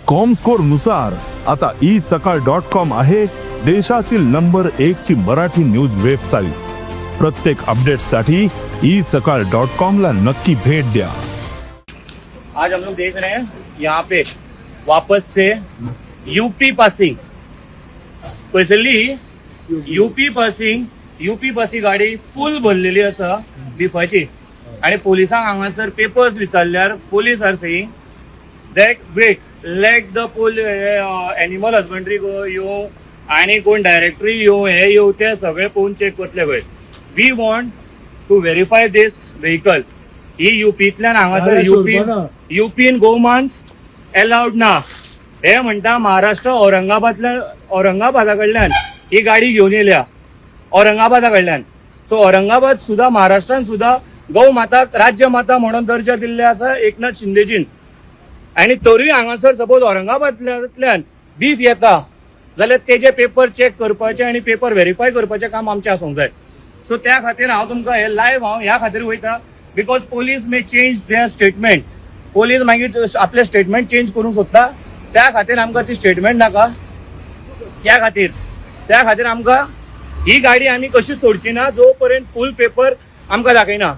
Comscore नुसार आता E सकाळ डॉट कॉम आहे देशातील नंबर एक ची मराठी न्यूज वेबसाईट. प्रत्येक अपडेटसाठी ई सकाळ डॉट कॉम ला नक्की भेट द्या. आज हम लोग देख रहे हैं, यहाँ पे वापस से यूपी पासिंग, पयसरली यूपी पासिंग, यूपी पासिंग गाडी फुल भरलेली आसा बिफाची आणि पोलिसांक हांगासर पेपर्स विचारल्यार police are saying that wait, let the animal husbandry येवं आणि कोण डायरेक्टरी येवं, हे येवं, ते सगळे पळोवन चेक करतले पळय. We want to verify this vehicle. ही युपींतल्यान हांगासर जाल्यार युपी सोडपाना. युपीन गोमांस अलाउड ना हे म्हणटा. महाराष्ट्र औरंगाबादल्यान, औरंगाबादा कडल्यान ही गाडी घेवन येयल्या, औरंगाबादा कडल्यान. सो औरंगाबाद सुद्धा, महाराष्ट्रान सुद्धा गौ माताक राज्य माता म्हणून दर्जा दिल्ले आसा एकनाथ शिंदेजीन. आणि तरूय हांगासर सपोज औरंगाबादल्यान बीफ येता जाल्यार तेजे पेपर चेक करपाचे आणि पेपर व्हेरीफाय करपाचें काम आमचें आसूंक जाय. सो त्या खातीर हांव तुमकां हे लायव्ह हांव ह्या खातीर वयता because police may change their statement. Police मागीर आपलें स्टेटमेंट चेंज करूंक सोदता. त्या खातीर आमकां ती स्टेटमेंट नाका. त्या खातीर आमकां ही गाडी आमी कशी सोडची ना जो पर्यंत फूल पेपर आमकां दाखयना.